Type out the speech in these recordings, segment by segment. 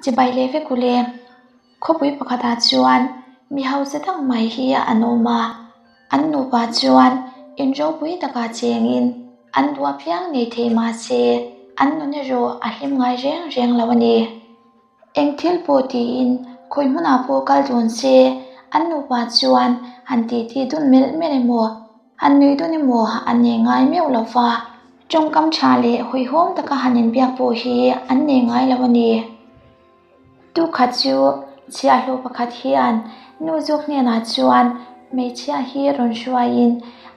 Chibai leh vek ule. Khawpui pakhatah chuan mi hausa tak mai hi an awm a, an nupa chuan in ropui takah chengin an duah piang nei thei mahse an nun erawh a hlim ngai reng reng lo a ni. Eng thil pawh tiin khawi hmunah pawh kal dun se an nupa chuan han titi dun melh melh emaw Han nui dawn emaw an nei ngai meuh lo va, tawngkam tha leh hawihhawm taka han inbiak pawh hi an nei ngai lo a ni. Tukhat chu chhiahhlawh pakhat hian nu zawk hnenah chuan hmeichhia hi rawn hruaiin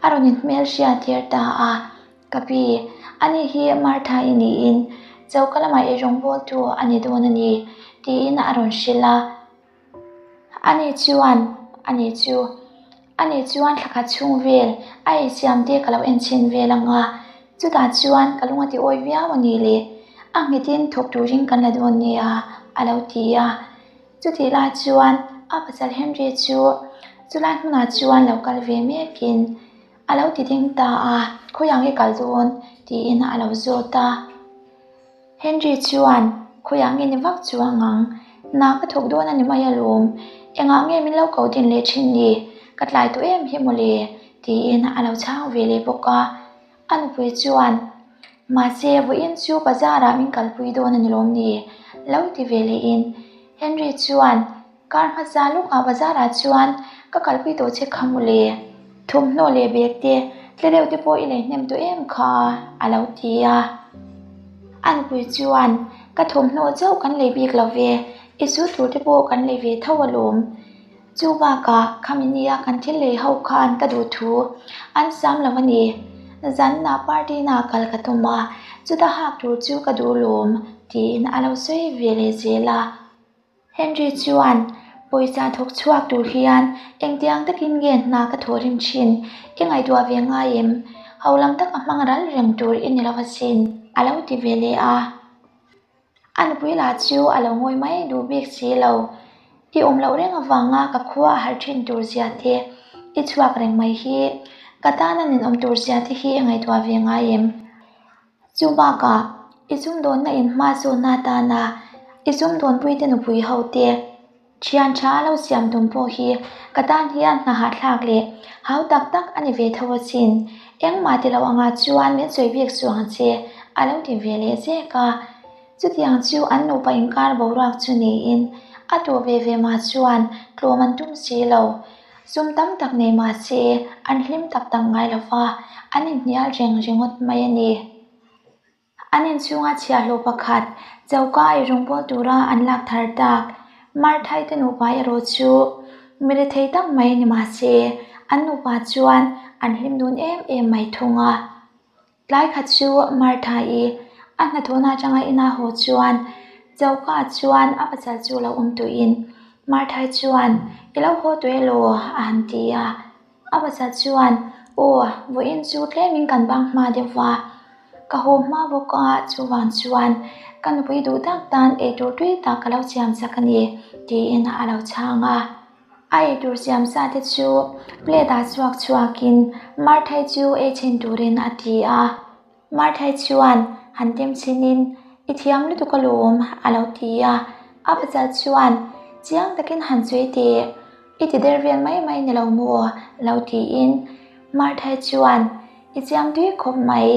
a rawn inhmelhriat tir ta a, Ka pi, ani hi Martha i niin choka lamah i rawngbawltu a ni dawn a ni, tiin a rawn hrilh a. Ani chuan, Ani chu, ani chuan thla khat chhung vel a eisiam te ka lo en chhin vel ang a, chutah chuan ka lung a ti awi viau a ni le, a nghetin thawk turin kan la dawn nia, a lo ti a. Chutih lai chuan a pasal Henry chu chulai hmunah chuan lo kal ve mekin a lo ti ding ta a, Khawiah nge kal dawn? tiin a lo zawt a. Henry chuan, Khawiah nge ni vak chuang ang? Hna ka thawk dawn a ni mai alawm. Engah nge min lo ko din leh thin ni? Ka tlai tawh em hi mawle? tiin a lo chhang ve leh bawk a. A nupui chuan, Mahse, vawiin chu bazar-ah min kalpui dawn a ni lawm ni? lo ti ve lehin Henry chuan, Kar hmasa lawkah bazar-ah chuan ka kalpui tawh che kha mawle. Thawmhnaw leh bag te, tle deuh te pawh i lei hnem tawh em kha? a lo ti a. A nupui chuan, Ka thawmhnaw chauh kan lei bik lo ve, i su tur te pawh kan lei ve tho alawm. Chu bakah khami nia kan thil lei ho khan ka duh thu an sam lo a ni. Zanna party na kal ka tum a, chuta hak tur chu ka duh lawm, tiin a lo sawi ve leh zel a. Henry chuan, Pawisa thawk chhuak tur hian engtiang takin nge hna ka thawh rim thin? I ngaihtuah ve ngai em? Ho lam taka hmang ral reng tur i ni lo asin, a lo ti ve leh a. A nupui lah chu a lo ngawi mai duh bik si lo. I awm loh reng avanga ka khua a harh thin tur zia te, i chhuak reng mai hi ka tana ninawm tur zia te hi i ngaihtuah ve ngai em? Chu bakah, i sumdawnna in hma zawnna atana i sumdawnpuite nupui ho te thian tha a lo siam tum pawh hi ka tan hian hna hahthlak leh hau tak tak a ni ve tho asin. Engmah ti lo angah chuan min sawi bik suh ang che, a lo ti ve leh zek a. Chutiang chu an nupa inkar boruak chu niin a tuh ve ve mah chuan tlawm an tum si lo. Sum tam tak nei mah se an hlim tak tak ngai lo va, an inhnial reng ringawt mai a ni. An inchhunga chhiahhlawh pakhat choka ei rawngbâwl tura an lak thar tak Marthaite nupa erawh chu mi rethei tak mai ni mah se an nupa chuan an hlim dun em em mai thung a. Tlai khat chu Martha-i a hnathawhna atanga ina haw chuan choka chuan a pasal chu lo awm tuihin Martha-i chuan, I lo haw tawh elaw? a han ti a. A pasal chuan, Aw, vawiin chu tlemin kan bang hma deuh va, ka haw hma bawk a, chuvang chuan ka nupui duh tak tan eitur tui tak ka lo siam chak a ni, tiin a lo chhang a. A eitur siam sa te chu plate ah chhuak chhuakin Marthai chu ei chhin turin a ti a. Marthai chuan han tem chhinin, I thiam lutuk alawm, a lo ti a. A pasal chuan, Chiang takin han sawi teh, i ti der vel mai mai ni lo maw? lo tiin Marthai chuan, I chiam tui khawp mai.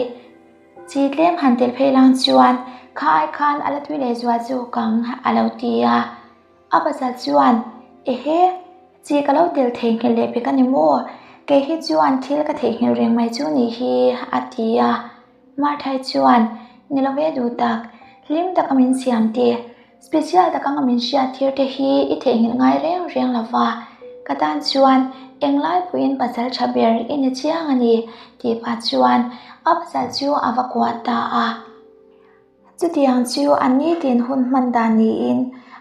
Chi tlem han tel phei lang chuan kha ai khan a la tui leh zual zawk ang, a lo ti a. A pasal chuan, Ehe, chi ka lo tel theihnghilh leh pek a ni maw? Kei hi chuan thil ka theihnghilh reng mai chu nih hi, a ti a. Marthai chuan, Ni lo ve duh tak, hlim taka min siam te, special taka nga min hriat thir te hi i theihnghilh ngai reng reng lo va, ka tan chuan englai pawhin pasal tha ber i ni chiang a ni, tih pah chuan a pasal chu a va kuah ta a. Chutiang chu an nitin hun hman dan niin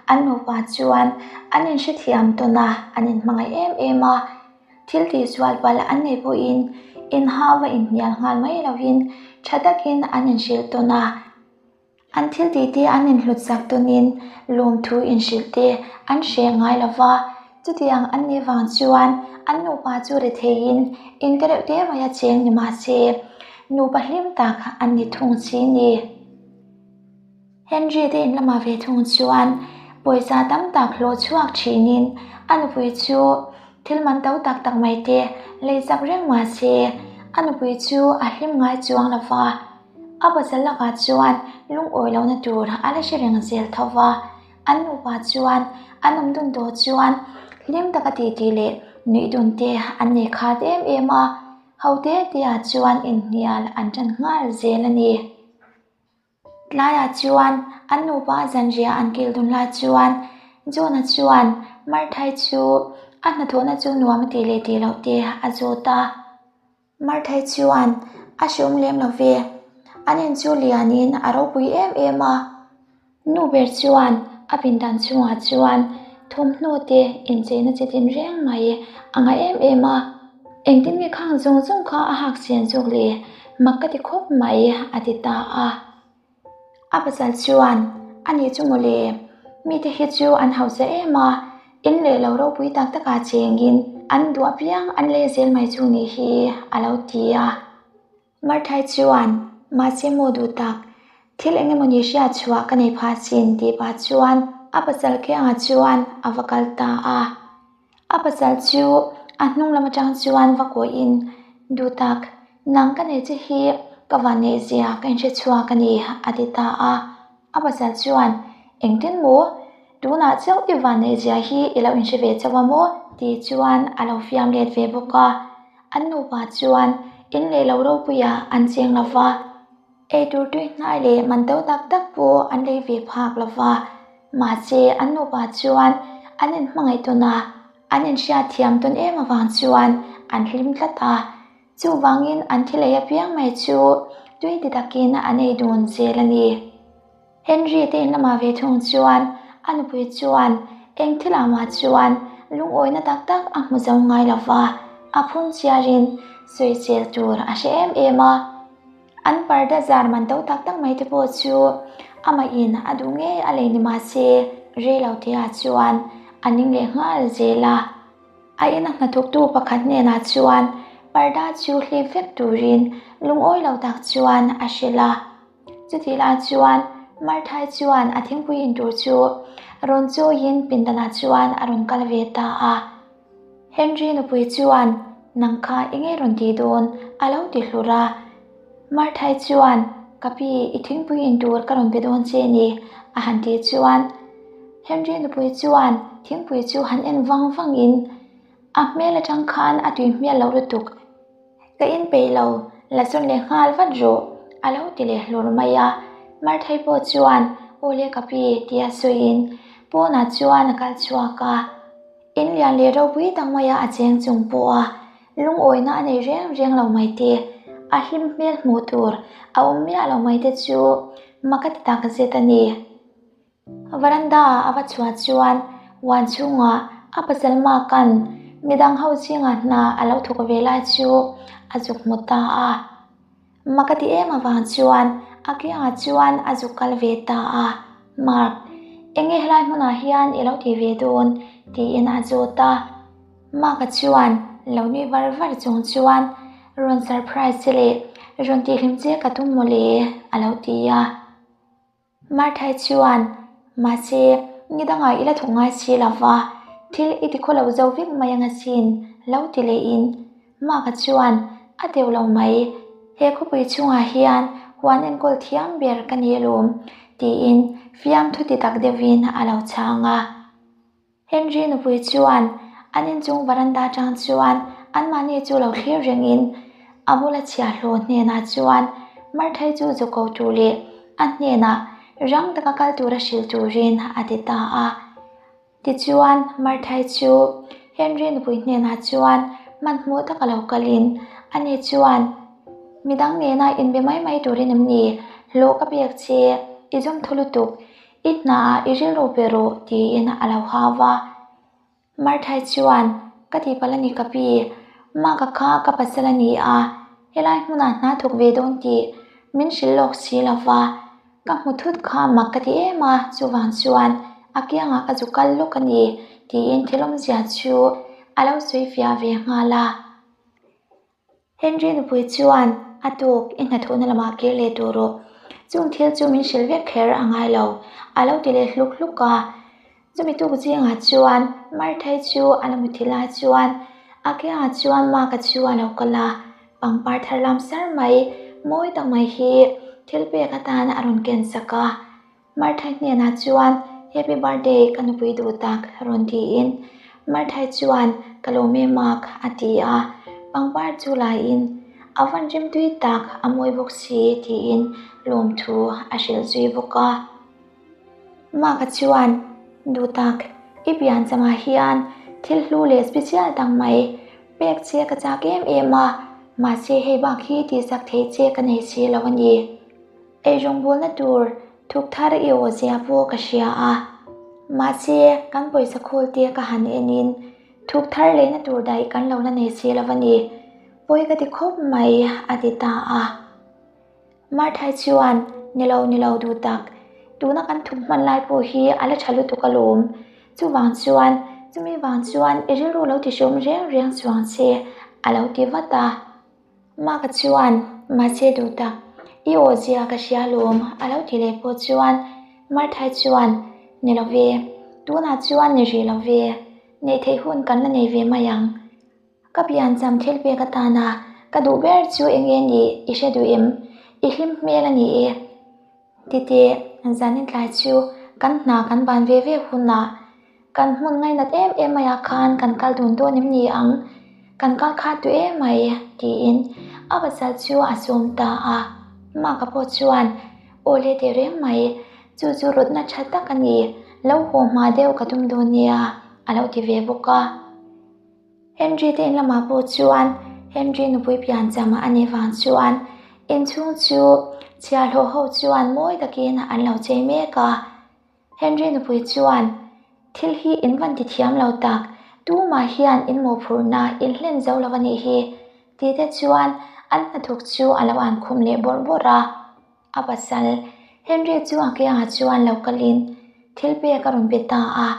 an nupa chuan an inhrethiam tawn a, an inhmangaih em em a. Thil tihsual palh an nei pawhin inhau va inhnial nghal mai lovin tha takin an inhrilh tawn a. An thil tihte an inhlut sak tawnin lawmthu inhrilh te an hreh ngai lo va. Chutiang an nih vang chuan an nupa chu retheiin inte reuh te mai a cheng ni mahse, nupa hlim tak an ni thung si ni. Henry te in lamah ve thung chuan pawisa tam tak hlawh chhuak thinin a nupui chu thil man to tak tak mai te lei chak reng mah se a nupui chu a hlim ngai chuang lo va. A pasal lakah chuan lungawi lohna tur a la hre reng zel tho va. An nupa chuan an awm dun tawh chuan hlim taka titi leh nuih dun te an nei khat em em a, ho te te ah chuan inhnial an tan nghal zel a ni. Tlaiah chuan an nupa zanriah an kil dun lai chuan John-a chuan Marthai chu a hnathawhna chu nuam a tih leh tih loh te a zawt a. Marthai chuan a hreawm lem lo ve, an in chu lianin a ropui em em a. Nu ber chuan a pindan chhungah chuan thawmhnaw te incheina chi tin reng mai a ngah em em a. Engtin nge khang zawng zawng kha a hak chian zawk le? Mak ka ti khawp mai a ti ta a. A pasal chuan, A nih chu mawle, mite hi chu an hausa em a, in leh lo ropui tak takah chengin an duah piang an lei zel mai chu nih hi a lo ti a. Marthai chuan, Mahse maw duh tak, thil eng emawni hriat chhuah ka nei phah sin tih pah chuan a pasal kiangah chuan a va kal ta a. A pasal chu a hnung lam atang chuan va kawihin, Duh tak, nang ka nei che hi ka van neih zia ka inhre chhuak a ni a ti ta a. A pasal chuan, Engtin maw? Tunah chauh i van neih zia hi i lo inhre ve chauh a maw? Tih chuan a lo fiam let ve bawk a. An nupa chuan in leh lo ropuiah an cheng lo va, eitur tui hnai leh man to tak tak pawh an lei ve phak lo va. Mahse, an nupa chuan an inhmangaih tawn a, an inhriat thiam tawn em avang chuan an hlim tlat a. Chuvangin an thi lei apiang mai chu tui ti takin an ei dun zel a ni. Henry te in lamah ve thung chuan a nupui chuan eng thil ah mah chuan lungawina tak tak a hmu zo ngai lo va, a phun chiarin sawisel tur a hre em em a. An parda zar man to tak tak mai te pawh chu amah in a duh ngei a lei ni mah se rei lo te ah chuan a ning leh nghal zel a. A ina hnathawktu pakhat hnenah chuan parda chu hlip vek turin lungawi lo tak chuan a hrilh a. Chutih lai chuan Marthai chuan a thingpui in tur chu rawn chawiin pindanah chuan a rawn kal ve ta a. Henry nupui chuan, Nang kha i ngei rawn tih dawn? a lo ti hlur a. Marthai chuan, Ka pi, i thingpui in tur ka rawn pe dawn che ni, a han tih chuan Henry nupui chuan thingpui chu han en vang vangin, A hmel atang khan a tui hmel lo lutuk. Ka inpeih lo, la sawn leh nghal vat rawh, a lo ti leh hlur mai a. Marthai pawh chuan, Aw le ka pi, tia sawiin pawnah chuan a kal chhuak a. In lian leh ropui tak maia a cheng chung pawh a lungawina a nei reng reng lo mai te, a hlim hmel hmuh tur a awm miah lo mai te chu mak a ti tak zet a ni. Varanda ah a va chhuah chuan huan chhungah a pasal Mark-a'n midang ho zingah hna a lo thawk ve lai chu a zuk hmu ta a. Mak a ti em avang chuan a kiangah chuan a zuk kal ve ta a, Mark, enge helai hmunah hian i lo ti ve dawn? tiin a zawt a. Mark-a chuan lo nui var var chung chuan rawn surprise che leh rawn tihhlim che ka tum mawle a lo ti a. Marthai chuan, Mahse, ni dangah i la thawk ngai si lo va, thil i ti khaw lo zo vek mai ang asin, lo ti lehin Mark-a chuan a deuh lo mai. He khawpui chhungah hian huan enkawl thiam ber ka ni alawm, tiin fiamthu ti tak deuhin a lo chhang a. Henry nupui chuan an inchung varanda atang chuan anmahni chu lo thlir rengin a bula chhiahhlawh hnenah chuan Marthai chu zu ko tur leh a hnenah rang taka kal tura hrilh turin a ti ta a. Tichuan Marthai chu Henry nupui hnenah chuan hmanhmawh taka lo kalin ani chuan midang nena inbe mai mai turin em ni hlawh ka pek che i zawm thaw lutuk I hnaah i rilru pe rawh tiin a lo hau va. Marthai chuan, Ka tihpalh a ni ka pi, Maka kha ka pasal a ni a, helai hmunah hna thawk ve dawn tih min hrilh lawk si lo va, ka hmu thut kha mak ka ti em a, chuvang chuan a kiangah ka zu kal lawk a ni tiin thil awmzia chu a lo sawi fiah ve nghal a. Henry nupui chuan a tuk i hnathawhna lamah kir leh tur rawh. Chung thil chu min hrilh vek kher a ngai lo, a lo ti leh hluk hluk a. Chumi tuk zingah chuan Marthai chu a la muthi lai chuan a kiangah chuan Mark-a chu a lo kal a, pangpar thar lam sar mai mawi tak mai hi thil pek atan a rawn ken sak a. Marthai hnenah chuan Happy birthday ka nupui duh tak rawn tiin Marthai chuan Ka lawm e Mark a ti a, pangpar chu laiin A van rim tui tak a mawi bawk si tiin lawmthu a hrilh zui bawk a. Mark-a chuan duh tak i pianchangah hian thil hlu leh special tak mai pek che ka chak em em a, mahse hei bak hi tihsak theih che ka nei si lo a ni. Eirawngbawlna tur thuk thar i aw zia pawh ka hria a, mahse kan pawisa khawl te ka han enin thuk thar lehna tur daih kan lo la nei si lo a ni. Pawi ka ti khawp mai a ti ta a. Marthai chuan, Ni lo, ni lo duh tak. Tuna kan thuk hman lai pawh hi a la tha lutuk alawm. Chuvang chuan, chumi vang chuan i rilru lo ti hreawm reng reng chuang che, a lo ti vat a. Mark-a chuan, Mahse duh tak, i aw zia ka hria alawm, a lo ti leh pawh chuan Marthai chuan, Ni lo ve, tunah chuan ni rih lo ve, neih theih hun kan la nei ve mai ang. Ka piancham thil pek atana ka duh ber chu eng nge ni i hre duh em? I hlim hmel a ni e. Titeh, zanin tlai chu kan hna kan ban ve ve hunah kan hmun ngainat em em maiah khan kan kal dun dawn em ni ang? Kan kal khat duh em mai tiin a pasal chu a sawm ta a. Maka pawh chuan aw le teh reng mai, chu chu rawtna tha tak a ni, lo haw hma deuh ka tum dawn nia a lo ti ve bawk a. Henry te in lamah pawh chuan Henry nupui piancham a nih vang chuan inchhung chu chhiahhlawh ho chuan mawi takin an lo chei mek a. Henry nupui chuan thil hi in van ti thiam lo tak, tumah hian in mawhphurhna in hlen zo lo a nih hi tih te chuan an hnathawk chu a lo an khum leh bawrh bawrh a. A pasal Henry chu a kiangah chuan lo kalin thil pek a rawn pe ta a.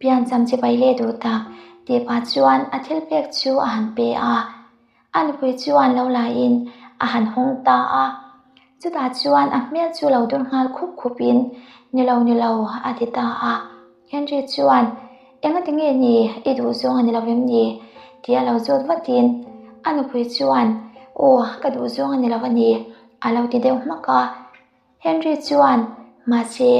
Piancham chibai leh duh tak tih pah chuan a thil pek chu a han pe a, a nupui chuan lo laiin a han hawng ta a. Chutah chuan a hmel chu lo dur nghal khup khupin, Ni lo, ni lo, a ti ta a. Henry chuan, Engati nge ni, i duh zawng a ni lo em ni? tia lo zawt vatin a nupui chuan, Aw, ka duh zawng a ni lo a ni, a lo ti deuh hmak a. Henry chuan, Mahse,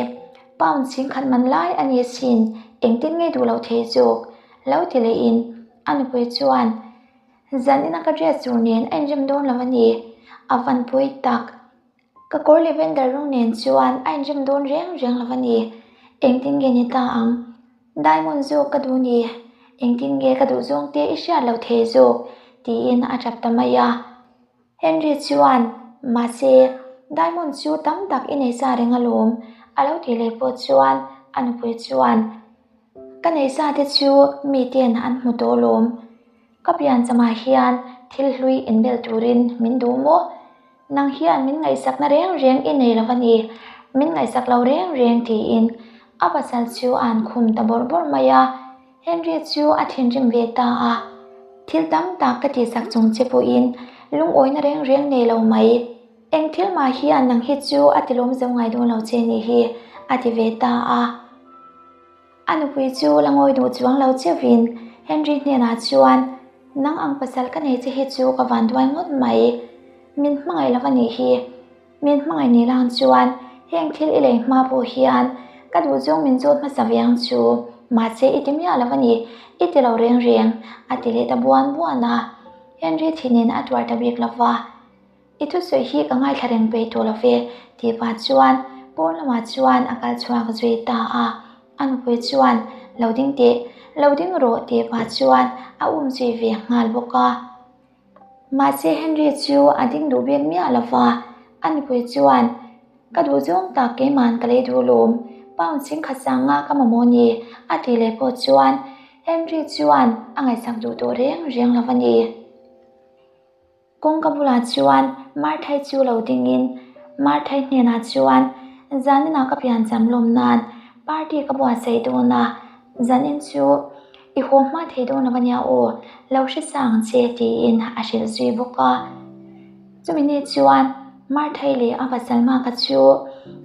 pound chingkhat man lai a ni asin, engtin nge duh loh thei zawk? lo ti lehin a nupui chuan, Zanina ka dress tur nen a inrem dawn lo a ni, a van pawi tak. Ka kawr lavender rawng nen chuan a inrem dawn reng reng lo a ni, engtin nge ni ta ang? Diamond zawk ka duh ni, engtin nge ka duh zawng te i hriat loh thei zawk? tiin a tap ta mai a. Henry chuan, Mahse, Diamond chu tam tak i nei sa reng alawm, a lo tih leh pawh chuan a nupui chuan, Ka nei sa te chu miten an hmu tawh alawm. Ka pianchamah hian thil hlui inbel turin min duh maw? Nang hian min ngaihsakna reng reng i nei lo a ni, min ngaihsak lo reng reng tiin a pasal chu a han khum ta bawrh bawrh mai a. Henry chu a thinrim ve ta a, Thil tam tak ka tihsak chung che pawhin lungawina reng reng nei lo mai. Eng thil mah hian nang hi chu a tilawm zo ngai dawn lo che nih hi, a ti ve ta a. A nupui chu la ngawi duh chuang lo cheuhin Henry hnenah chuan, Nang ang pasal ka nei che hi chu ka vanduai ngawt mai. Min hmangaih lo a nih hi. Min hmangaih ni lang chuan heng thil i lei hma pawh hian ka duh zawng min zawt hmasa ve ang chu, mahse i ti miah lo a ni, i ti lo reng reng, a ti leh ta buan buan a. Henry thinin a tuar ta bik lo va, I thusawi hi ka ngaithla reng peih tawh lo ve, tih pah chuan pawn lamah chuan a kal chhuak zui ta a. A nupui chuan, Lo ding teh, lo ding rawh, tih pah chuan a um zui ve nghal bawk a. Mahse Henry chu a ding duh bik miah lo va, a nupui chuan, Ka duh zawng tak keima'n ka lei duh lawm, pound chingkhat sanga ka mamawh ni, a tih leh pawh chuan Henry chuan a ngaihsak duh tawh reng reng lo a ni. Kawngka bulah chuan Marthai chu lo dingin Marthai hnenah chuan, Zaninah ka piancham lawm nan party ka buatsaih dawn a, zanin chu i haw hma thei dawn lo a nia aw, lo hre sa ang che tiin a hrilh zui bawk a. Chumi ni chuan. Marthai leh a pasal Maka chu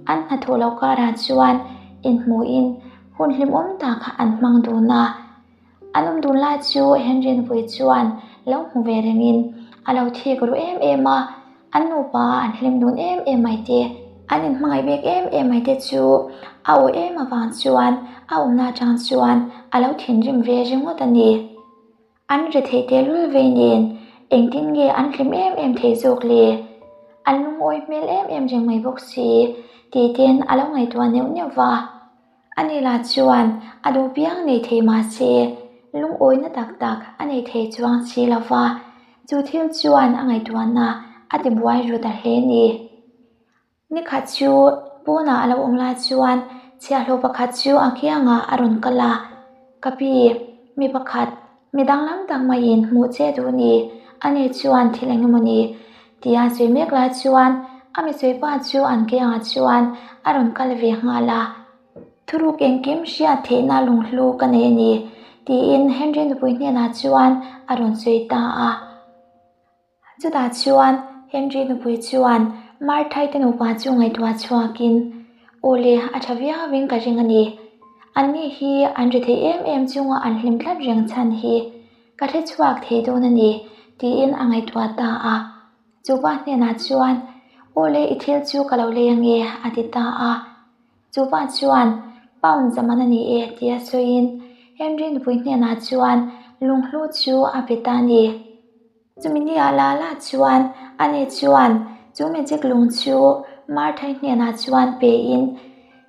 an hnathawh loh karah chuan inhmuhin hun hlimawm tak an hmang dun a. An awm dun lai chu Henry nupui chuan lo hmu ve rengin a lo thik ru em em a, an nupa an hlim dun em em mai te, an inhmangaih bik em em mai te chu a aw em avang chuan a awmna atang chuan a lo thinrim ve ringawt a ni. An ri theih tehlul vei nen engtin nge an hlim em em thei zawk le? An lungawi hmel em em reng mai bawk si tih ten a lo ngaihtuah neuh neuh va. Ani lah chuan a duh piang nei thei mah se lungawina tak tak a nei thei chuang si lo va, chu thil chuan a ngaihtuahna a ti buai ru ta hle ni. Nikhat chu pawnah a lo awm lai chuan chhiahhlawh pakhat chu a kiangah a rawn kal a, Ka pi, mi pakhat, mi danglam tak maiin hmuh che duh ni, ani chuan thil eng emaw ni? tia sawi mek lai chuan a mi sawi pa chu an kiangah chuan a rawn kal ve nghal a. Thuruk engkim hriat theihna lunghlu ka nei a ni, tiin Henry nupui hnenah chuan a rawn sawi ta a. Chutah chuan Henry nupui chuan Marthai te nupa chu ngaihtuah chhuakin, Aw le, a tha viauin ka ring a ni. Anni hi an ri thei em em chunga an hlim tlat reng chhan hi ka hre chhuak thei dawn a ni, tiin a ngaihtuah ta a. Chupa hnenah chuan, Aw le, i thil chu ka lo lei ange, a ti ta a. Chupa chuan, Pound zaman a ni e, tia sawiin Henry nupui hnenah chuan lunghlu chu a pe ta a ni. Chumi ni ah la la chuan ani chuan chu magic lung chu Marthai hnenah chuan pe in,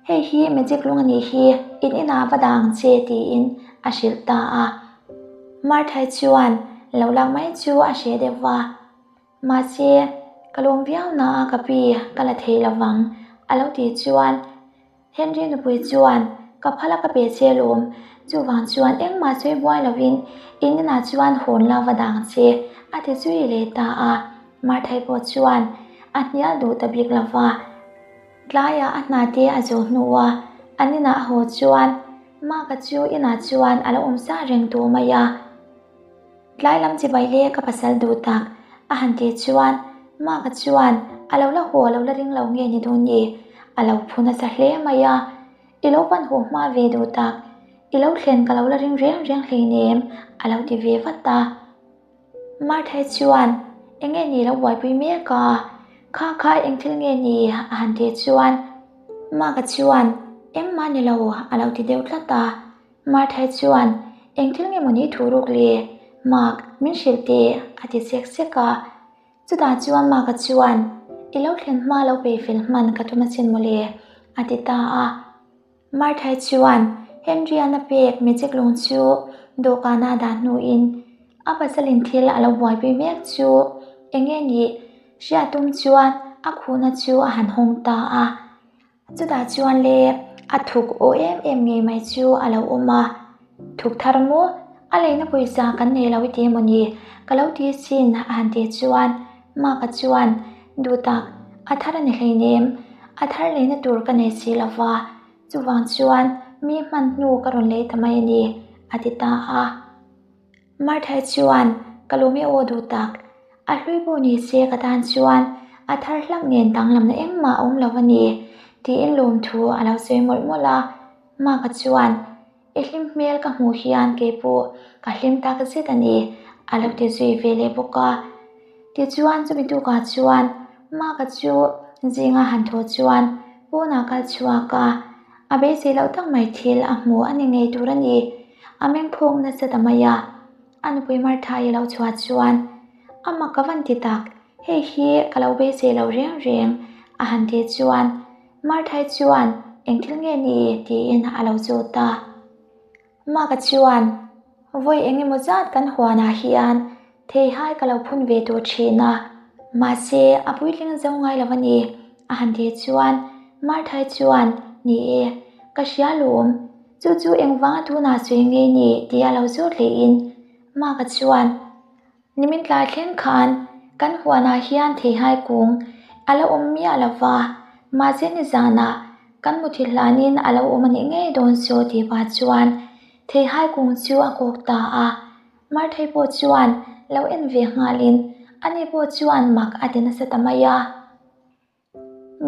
Hei hi magic lung a nih hi, in inah va dah ang che tiin a hrilh ta a. Marthai chuan lo lak mai chu a hreh deuh va. Mahse, ka lawm viau na a ka pi ka la thei lovang a lo tih chuan Henry nupui chuan, Ka phal a ka pe che lawm, chuvang chuan engmah sawi buai lovin in inah chuan hawn la va dang che, a ti zui leh ta a. Marthai pawh chuan a hnial duh ta bik lo va. Tlaiah a hna te a zawh hnua an inah a haw chuan Mark-a chu inah chuan a lo awm sa reng tawh mai a. Tlai lam chibai le ka pasal duh tak a han tih chuan Mark-a chuan a lo la haw a lo la ring lo nge ni dawn ni? A lo phu nasa hle mai a, I lo pan haw hma ve duh tak, i lo thlen ka lo la ring reng reng hleinem a lo ti ve vat a. Martha-i chuan eng nge ni lo buaipui mek a, kha kha eng thil nge ni a han tih chuan Mark-a chuan engmah ni lo a lo ti deuh tlat a. Marthai chuan, Eng thil nge mawni thu ruk le? Mark, min hrilh teh, a ti sek sek a. Chutah chuan Mark-a chuan, I lo thlen hma lo peih fel hman ka tum asin mawle, a ti ta a. Marthai chuan Henry-a'n a pek magic lung chu dawhkana a dah hnuin a pasalin thil a lo buaipui mek chu eng nge nih hriat tum chuan a khuhna chu a han hawng ta a. Chutah chuan le a thuk aw em em ngei mai chu a lo awm a, Thuk thar maw? A leina pawisa kan nei lo i ti emaw ni? Ka lo ti sin a han tih chuan Mark-a chuan, Duh tak, a thar a ni hleinem, a thar leina tur ka nei si lo va, chuvang chuan mi hman hnu ka rawn lei ta mai a ni, a ti ta a. Marthai chuan, Ka lawm e aw duh tak. A hlui pawh ni se ka tan chuan a thar hlak nen danglamna engmah a awm lo a ni, tiin lawmthu a lo sawi mawlh mawlh a. Mark-a chuan, I hlim hmel ka hmuh hian kei pawh ka hlim tak zet a ni, a lo ti zui ve leh bawk a. Tichuan chumi tukah chuan Mark-a chu zinga han thaw chuan pawnah kal chhuak a, a beisei loh tak mai thil a hmu a ni ngei tur a ni. A meng phawk nasa ta mai a, a nupui Martha-i lo chhuah chuan, A mak ka van ti tak, hei hi ka lo beisei lo reng reng, a han tih chuan Martha-i chuan, Eng thil nge ni? tiin a lo zawt a. Mark-a chuan, Vawi eng emaw zat kan huanah hian theihai ka lo phun ve tawh thin a, mahse a puitling zo ngai lo a ni, a han tih chuan Martha-i chuan, Ni e, ka hria lawm, chu chu engvanga tunah sawi nge ni tih a lo zawt hlein Mark-a chuan, Nimin tlai thleng khan kan huanah hian theihai kung a la awm miah lo va, mahse nizanah kan muthilh hlanin a lo awm a nih ngei dawn saw tih pah chuan theihai kung chu a kawk ta a. Marthei pawh chuan lo en ve nghalin ani pawh chuan mak a ti nasa ta mai a.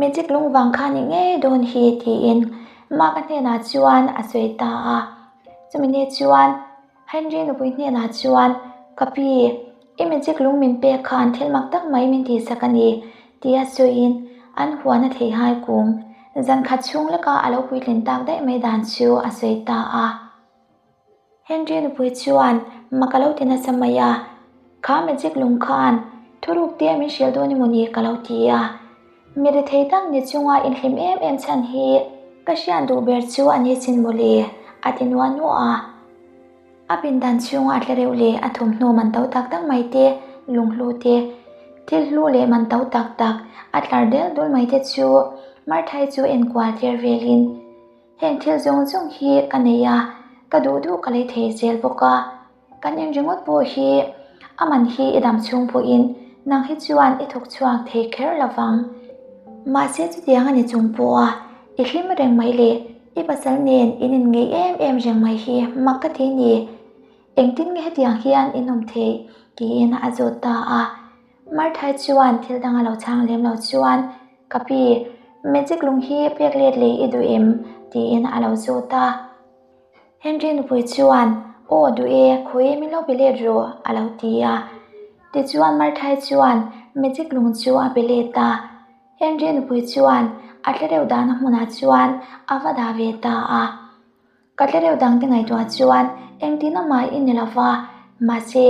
Magic lung vang kha ni ngei dawn hi tiin Mark-a hnenah chuan a sawi ta a. Chumi ni chuan Henry nupui hnenah chuan, Ka pi, i magic lung min pek khan thil mak tak mai min tihsak a ni, tia sawiin an huan a theihai kung zan khat chhung leka a lo puitlin tak daih mai dan chu a sawi ta a. Henry nupui chuan mak a lo ti nasa mai a, Kha magic lung khan thuruk te min hrilh dawn emaw ni ka lo ti a, mi rethei tak ni chunga inhlim em em chhan hi ka hriat duh ber chu a ni chin mawle a ti nuah nuah a. A pindan chhunga a tlereuh leh a thawmhnaw man to tak tak mai te, lunghlu te, thil hlu leh man to tak tak a tlar del dul mai te chu Marthai chu enkual tir velin, Heng thil zawng zawng hi ka nei a, ka duh duh ka lei thei zel bawk a. Kan in ringawt pawh hi a man hi i dam chhung pawhin nang hi chuan i thawk chhuak thei kher lo vang. Mahse chutiang a ni chung pawha i hlim reng mai leh i pasal nen in inngeih em em reng mai hi mak ka ti ni. Engtin nge hetiang hian in awm theih? tiin a zawt ta a. Marthai chuan thil dang a lo chhang lem lo chuan, Ka pi, magic lung hi pek let leh i duh em? tiin a lo zawt a. Henry nupui chuan, Aw duh e, khawi min lo pe let rawh, a lo ti a. Tichuan Marthai chuan magic lung chu a pe let a. Henry nupui chuan a tlereuh dahna hmunah chuan a va dah ve ta a. Ka tlereuh dangte ngaihtuah chuan engtin amah i ni lova, mahse,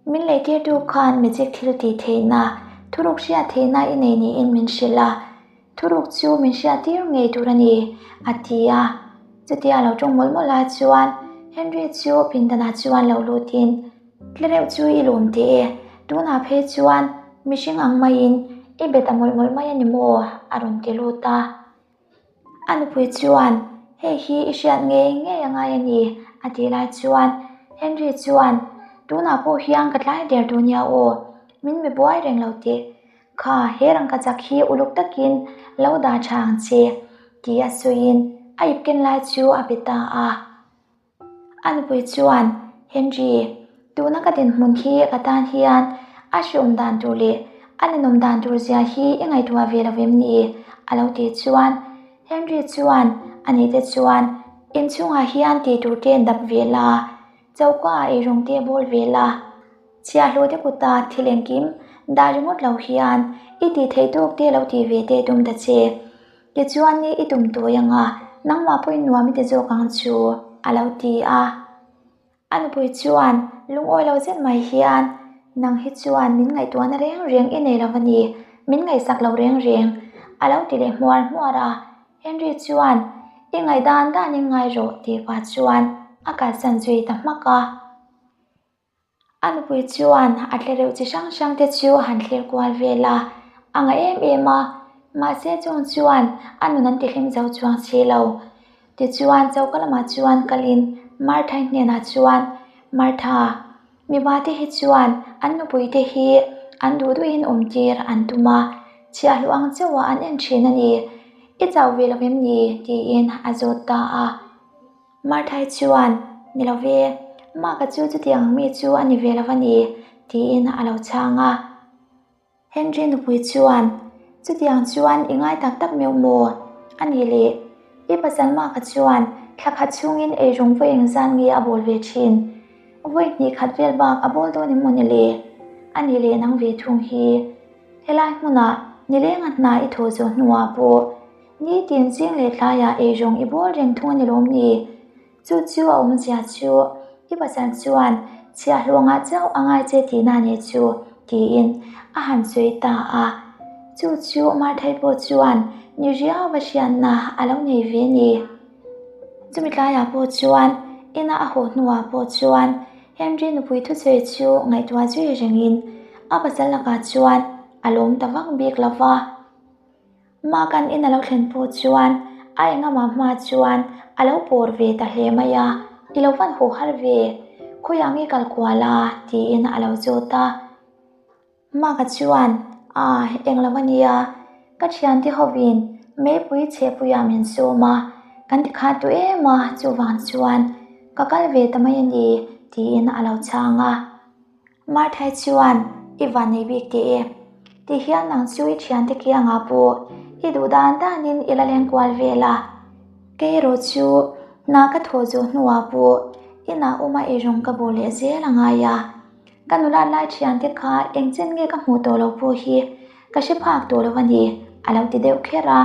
min lehtirtu khan magic thil tih theihna, thuruk hriat theihna i nei niin min hrilh a, thuruk chu min hriattir ngei tur a ni, a ti a. Chutia lo tawng mawlh mawlh lai chuan Henry chu pindanah chuan lo lutin, Tlereuh chu i lawm teh e, tunah phei chuan mihring ang maiin i bet a mawlh mawlh mai a ni maw? a rawn ti lut a. A nupui chuan, Hei hi i hriat ngei ngei a ngai a ni, a tih lai chuan Henry chuan, Tunah pawh hian ka tlai der duh nia aw, min mi buai reng lo teh. Kha, he rangkachak hi uluk takin lo dah tha ang che, ti a sawiin a ip ken lai chu a pe ta a. A nupui chuan, Henry, tuna ka dinhmun hi ka tan hian a hreawm dan tur leh a ninawm dan tur zia hi i ngaihtuah ve lo vem ni? a lo tih chuan Henry chuan, Ani te chuan inchhungah hian tih tur te dap ve la, choka ah eirawng te bawl ve la, chhiahhlawh te kuta thil engkim dah ringawt lo hian i tih theih tawk te lo tih ve te tum ta che. Tichuan ni i tum tawi ang a, nangmah pawhin nuam i ti zawk ang chu, a lo ti a. A nupui chuan lungawi lo zet mai hian, Nang hi chuan min ngaihtuahna reng reng i nei lo a ni, min ngaihsak lo reng reng, a lo ti leh hmuar hmuar a. Henry chuan, I ngaihdan danin ngai rawh, tih pah chuan a kalsan zui ta hmak a. A nupui chuan a tlereuh chi hrang hrang te chu a han thlir kual vel a, a ngah em em a, mahse chung chuan a nun an tihlim zo chuang si lo. Tichuan choka lamah chuan kalin Martha-i hnenah chuan, Martha, mipa te hi chuan an nupui te hi an duh duhin awm tir an tum a, chhiahhlawh ang chauha an en thin a ni, i chau ve lo em ni? tiin a zawt ta a. Marthai chuan, Ni lo ve, Mark-a chu chutiang ang mi chu a ni ve lo a ni, tiin a lo chhang a. Henry nupui chuan, Chutiang chuan i ngai tak tak meuh maw? A ni le, i pasal Mark-a chuan thla khat chhungin eirawng vawi engzat nge a bawl ve thin? Vawi hnih khat vel bak a bawl dawn em maw ni le? A ni le nang ve thung hi. Helai hmunah nilenga hna i thawh zawh hnuah pawh Nitin zing leh tlaiah eirawng i bawl reng thung a ni lawm ni? Chu chu a awmzia chu i pasal chuan chhiahhlawngah chauh a ngai che tihna a nih chu tiin a han sawi ta a. Chu chu Marthai pawh chuan ni riau va hriatna a lo nei ve ni. Chumi tlaiah pawh chuan ina a haw hnuah pawh chuan Henry nupui thusawi chu ngaihtuah zui rengin a pasal lakah chuan a lawm ta vak bik lo va. Mah kan in a lo thlen pawh chuan a engama hma chuan a lo pawr ve ta hle mai a, I lo van haw har ve, khawiah nge kal kual a? tiin a lo zawt a. Maka chuan, A, eng lo a nia, ka thiante hovin meipui chhehpuiah min sawm a, kan ti khat duh em a, chuvang chuan ka kal ve ta mai a ni, tiin a lo chhang a. Marthai chuan, I van nei bik teh e. Ti hian nang chu i thiante kiangah pawh I duh dan danin i la leng kual vel a. Kei erawh chu hna ka thawh zawh hnuah pawh inah awma eirawng ka bawh leh zel a ngai a. Ka nula lai thiante kha engchen nge ka hmuh tawh loh pawh hi ka hre phak tawh lo a ni, a lo ti deuh kher a.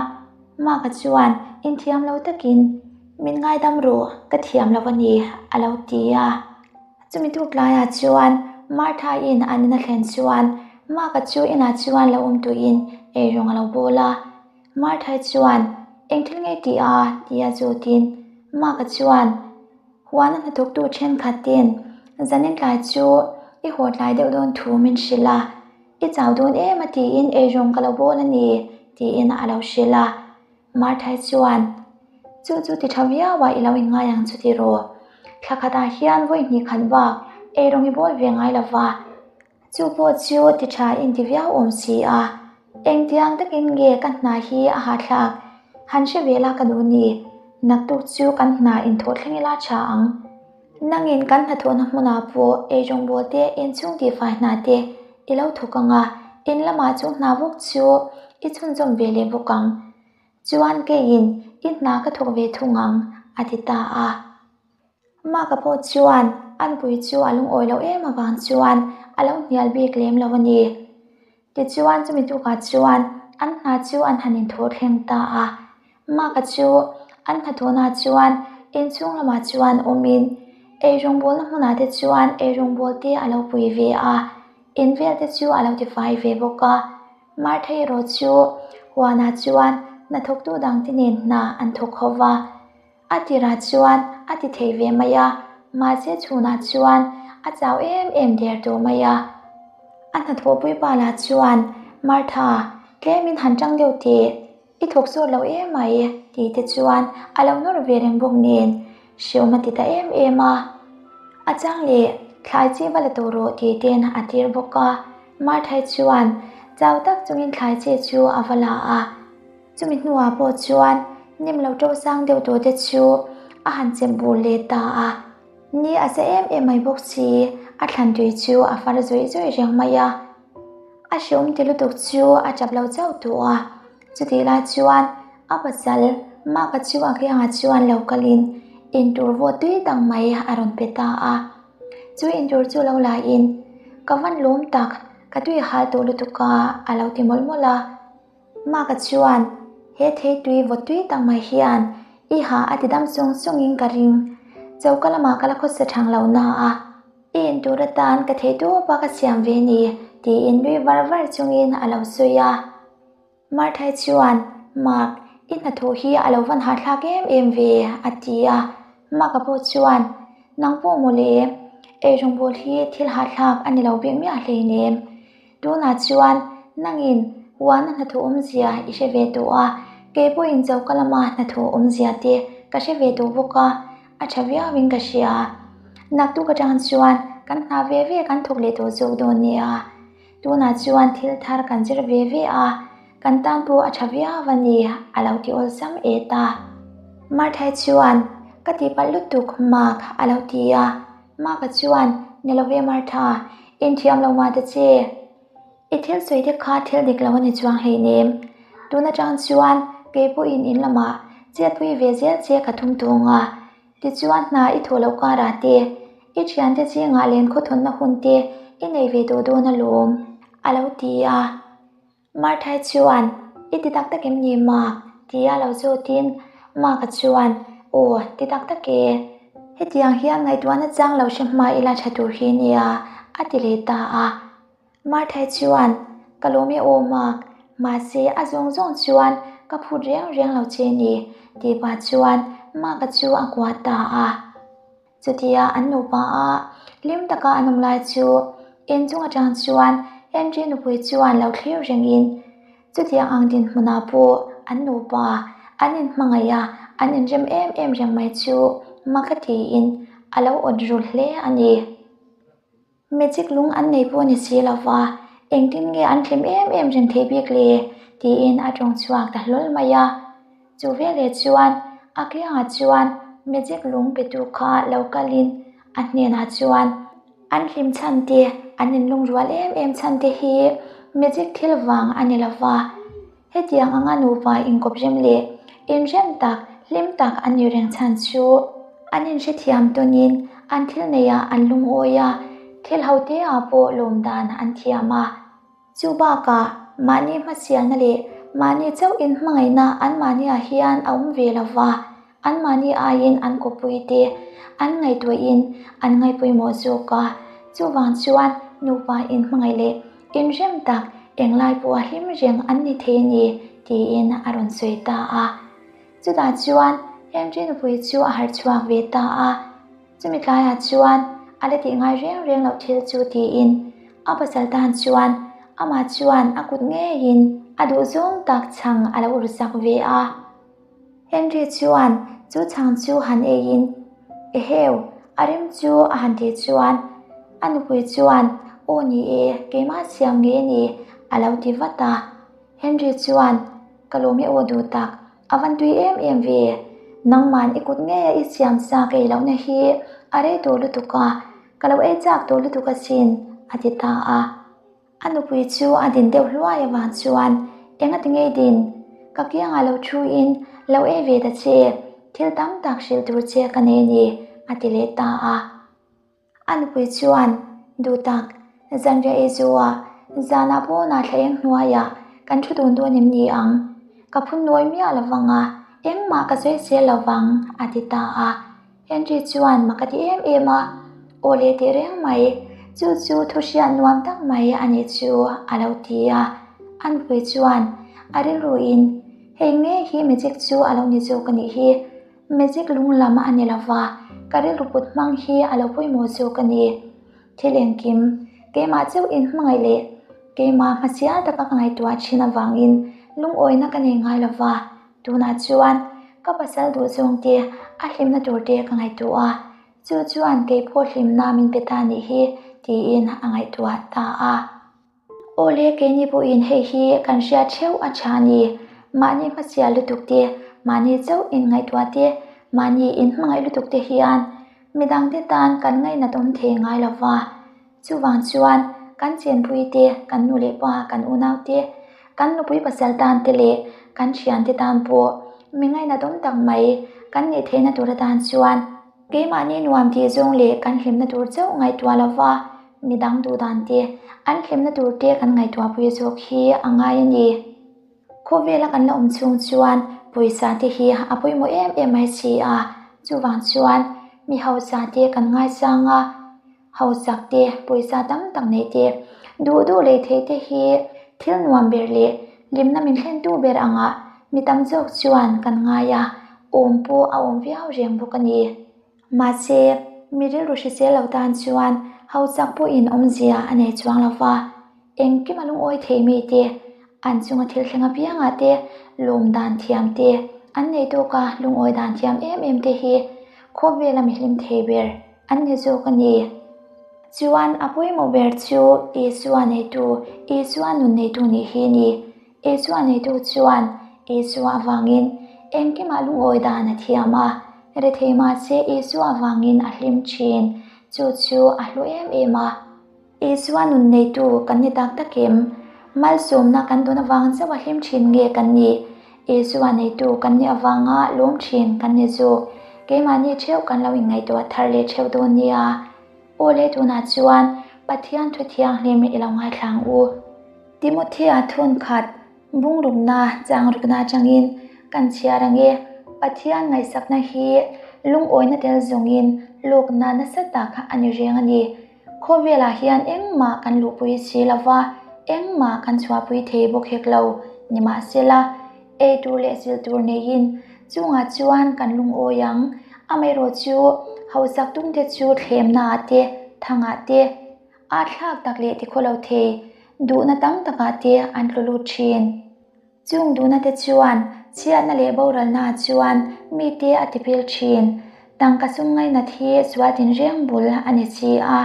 Maka chuan inthiam lo takin, Min ngaidam rawh, ka thiam lo a ni, a lo ti a. Chumi tuk tlaiah chuan Martha-in an in a thlen chuan Maka chu inah chuan lo awm tuin eirawng a lo bawl a. Martha-i chuan, Eng thil nge tih a? tia zawtin Maka chuan, Huana hnathawktu thenkhatin zanin tlai chu i haw tlai deuh dawn thu min hrilh a, i chau dawn em a tiin eirawng ka lo bawl a ni, tiin a lo hrilh a. Marthai chuan, Chu chu ti tha viau a i lo inngai ang chu tiraw? Thla khatah hian vawi hnih khat bak eirawng i bawl ve ngai lo va, chu pawh chu ti tha inti viau awm si a, engtiang takin nge ka hna hi a hahthlak han hre ve la ka duh ni, naktuk chu kan hna inthawh thleng ila tha ang. Nangin kan hnathawhna hmunah pawh eirawngbawl te, inchhung tihfai hna te i lo thawk ang a, in lamah chu hna bawk chu i chhunzawm ve leh bawk ang. Chuan keiin i hna ka thawk ve thung ang, a ti ta a. Maka pawh chuan a nupui chu a lungawi loh em avang chuan a lo hnial bik lem lo a ni. Tichuan chumi tukah chuan an hna chu an han inthawh thleng ta a. Maka chu an hnathawhnaah chuan inchhung lamah chuan awmin eirawngbawlna hmunah te chuan eirawngbawl te a lo pui ve a, in vel te chu a lo tifai ve bawk a. Martha erawh chu huanah chuan hnathawktu dangte nen hna an thawk ho va. A tirah chuan a ti thei ve mai a, mahse chhunah chuan a chau em em der tawh mai a. A hnathawhpui pa lah chuan, Martha, tlemin han tang deuh teh, i thawk sawt lo em mai, tih te chuan a lo nawr ve reng bawk nen hreawm a ti ta em em a. A chang leh thlai chi va la tawh rawh tih ten a tir bawk a. Martha-i chuan chau tak chungin thlai chi chu a va la a. Chumi hnuah pawh chuan nem lo to sang deuh tawh te chu a han chep bur leh ta a. Ni a za em em mai bawk si, a thlan tui chu a far zawih zawih reng mai a. A hreawm ti lutuk chu a tap lo chauh tawh a. Chutih lai chuan a pasal Maka chu a kiangah chuan lo kalin intur vawt tui tak mai a rawn pe ta a. Chu intur chu lo laiin, Ka van lawm tak, ka tui hal tawh lutuk a, a lo ti mawlh mawlh a. Maka chuan, He thei tui vawt tui tak mai hian i ha a ti dam sung sungin ka ring. Choka lamah ka la khawsa thang lo na a, i intur atan ka thei tawp a ka siam ve ni, tiin nui var var chungin a lo sawi a. Marthai chuan, Mark, i hnathawh hi a lo van hahthlak em em ve, a ti a. Mark-a pawh chuan, Nang pawh mawle, eirawngbawl hi thil hahthlak a ni lo bik miah hleinem. Tunah chuan nangin huana hnathawh awmzia i hre ve tawh a, kei pawhin choka lama hnathawh awmzia te ka hre ve tawh bawk a, a tha viauin ka hria. Naktuk atang chuan kan hna ve ve kan thawk leh tawh zawk dawn nia. Tunah chuan thil thar kan zir ve ve a, kan tan pawh a tha viau a ni, a lo ti awlsam et a. Marthai chuan, Ka tihpalh lutuk, Mark, a lo ti a. Maka chuan, Ni lo ve Martha, inthiam lo mah ta che. I thil sawi te kha thil dik lo a ni chuang hleinem. Tun atang chuan kei pawhin in lamah chetpui ve zel che ka thum tung a. Tichuan hna i thawh loh karah te, i thiante zingah len khawthawnna hun te i nei ve tawh dawn alawm, a lo ti a. Marthai chuan, I ti tak tak em ni Mark? tia lo zawtin Mark-a chuan, Aw, ti tak tak e. Hetiang hian ngaihtuahna chang lo hre hma ila tha tur hi nia, a ti leh ta a. Marthai chuan, Ka lawm e aw Mark, mahse a zawng zawng chuan ka phut reng reng lo che ni, tih pah chuan Mark-a chu a kuah ta a. Chutia an nupa a hlim taka an awm lai chu inchung atang chuan Henry nupui chuan lo thlir rengin chutiang ang dinhmunah pawh an nupa an inhmangaih a, an inrem em em reng mai chu mak a tiin a lo awt ru hle a ni. Magic lung an nei pawh ni si lo va, engtin nge an hlim em em reng thei bik le? tiin a tawng chhuak ta hlawl mai a. Chu veleh chuan a kiangah chuan magic lung petu kha lo kalin a hnenah chuan an hlim chhan te, an inlungrual em em chhan te hi magic thil vang a ni lo va. Hetiang anga nupa inkawprem leh inrem tak, hlim tak an ni reng chhan chu an inhrethiam tawnin an thil neiah an lungawi a, thil ho te ah pawh lawm dan an thiam a. Chu bakah mahni hmasialna leh mahni chauh inhmangaihna anmahniah hian a awm ve lo va, Anmahni aiin an kawppuite an ngaihtuahin an ngaihpawimawh zawk a, chuvang chuan nupa inhmangaih leh inrem tak englai pawha hlim reng an ni thei a ni tiin a rawn sawi ta a. Chutah chuan Henry nupui chu a harh chhuak ve ta a, chumi tlaiah chuan a la tih ngai reng reng loh thil chu tiin a pasal tan chuan amah chuan a kut ngeiin a duhzawng tak chhang a lo ursak ve a. Henry chuan chu chhang chu han eiin, Eheu, a rem chu a han tih chuan a nupui chuan, Aw ni e, keimah siam nge ni? a lo ti vat a. Henry chuan, Ka lawm e aw duh tak, a van tui em em ve. Nangman i kut ngeia i siam sa ka ei lohna hi a rei tawh lutuk a, ka lo ei chak tawh lutuk asin, a ti ta a. A nupui chu a din deuh hluai avang chuan, Enga ti ngei din? Ka kiangah lo thuin lo ei ve ta che, thil tam tak hrilh tur che ka nei a ni, a ti leh ta a. A nupui chuan, Duh tak, zanriah ei zuah, zanah pawnah thla eng hnuaiah kan thu dun dawn em ni ang? Ka phun nawi miah lo vang a, engmah ka sawi sel lo vang, a ti ta a. Henry chuan mak a ti em em a, Aw leh teh reng mai, chu chu thu hriat nuam tak mai a nih chu a lo ti a. A nupui chuan a rilruin, Hei ngei hi magic chu a lo ni zawk a nih hi, magic lung lam a ni lova, ka rilru put hmang hi a lo pawimawh zawk a ni. Thil engkim, keimah chauh in hmangaih leh keimah hmasial taka ka ngaihtuah thin avangin lungawina ka nei ngai lova, Tunah chuan ka pasal duh zawng te a hlimna tur te ka ngaihtuah a, chu chuan kei pawh hlimna min pe ta nih hi tiin a ngaihtuah ta a. Awle keini pawhin hei hi kan hriat theuh a tha ni, mahni hmasial lutuk te, mahni chauh inngaihtuah te, mahni inhmangaih lutuk te hian midangte tan kan ngaihnat awm thei ngai lo va. Chuvang chuan kan chenpui te, kan nu leh pa, kan unau te, kan nupui pasal tan te leh kan thian te tan pawh mi ngainatawm tak mai kan nih theihna tur atan chuan keimahni nuam tih zawng leh kan hlimna tur chauh ngaihtuah lova midang duh dan te, an hlimna tur te kan ngaihtuahpui zawk hi a ngai a ni. Khawvela kan la awm chhung chuan pawisa te hi a pawimawh em em mai si a, chuvang chuan mi hausa te kan ngaisang a. Hausak te, pawisa tam tak neih te, duh duh lei theih te hi thil nuam ber leh hlimna min thlentu ber angah mi tam zawk chuan kan ngai a, awm pawh a awm viau reng bawk a ni. Mahse, mi rilru hrisel lo tan chuan hausak pawhin awmzia a nei chuang lo va, engkim a lungawi thei mi te, an chunga thil thleng apiangah te lawm dan thiam te, an nei tawka lungawi dan thiam em em te hi khawvela mi hlim thei ber An ni zawk a ni. Chuan a pawimawh ber chu Isua neitu, Isua nun neitu nih hi a ni. Isua neitu chuan Isua avangin engkimah lungawi dan a thiam a, rethei mahse Isua avangin a hlim thin. Chu chu a hlu em em a. Isua nun neitu kan ni tak tak em? Malsawmna kan dawn avang chauh a hlim thin nge kan nih? Isua neitu kan nih avanga lawm thin kan ni zawk. Keimahni theuh kan lo inngaihtuah thar leh theuh dawn nia. Aw le tunah chuan Pathian thu thianghlim i lo ngaithla ang u. Timothea thun khat bungrukna changrukna atangin kan chhiar ang e. Pathian ngaihsakna hi lungawina tel zawngin lawkna nasa tak a ni reng a ni. Khawvelah hian engmah kan luhpui si lo va, engmah kan chhuahpui thei bawk hek lo. Nimahsela, ei tur leh zilh tur neiin chungah chuan kan lungawi ang. Amaherawh chu hausak tumte chu thlemnaah te, thangah te, âtthlâk tak leh tikhawlo thei duhna tam takah te an tlu lut ṭhin. Chung duhna te chuan chhiatna leh boralna chuan mite a tipil thin. Tangka sum ngainat hi sual tinreng bul a ni si a.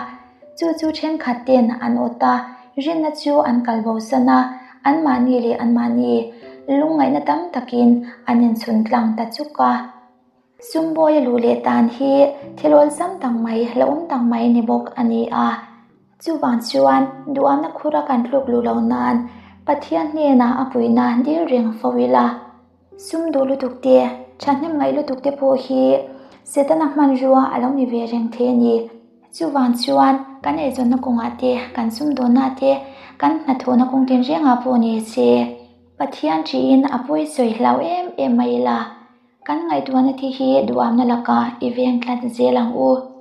Chu chu thenkhat ten an awt a, rinna chu an kal bosan a, anmahni leh anmahni lungngaihna tam takin an inchhun tlang ta chuk a. Sumbawi a luh leh tan hi thil awlsam tak mai, hlauhawm tak mai ni bawk a ni a. Chuvang chuan duhawmna khura kan tluk luh loh nan Pathian hnenah a puihna dil reng fo ila. Sum duh lutuk te, thahnem ngaih lutuk te pawh hi Setana hmanrua a lo ni ve reng thei a ni. Chuvang chuan kan eizawnna kawngah te, kan sumdawnna te, kan hnathawhna kawng tinrengah pawh ni se, Pathian ṭihin a pawi sawi hlau em em mai ila, kan ngaihtuahna te hi duhamna lakah i veng tlat zel ang u.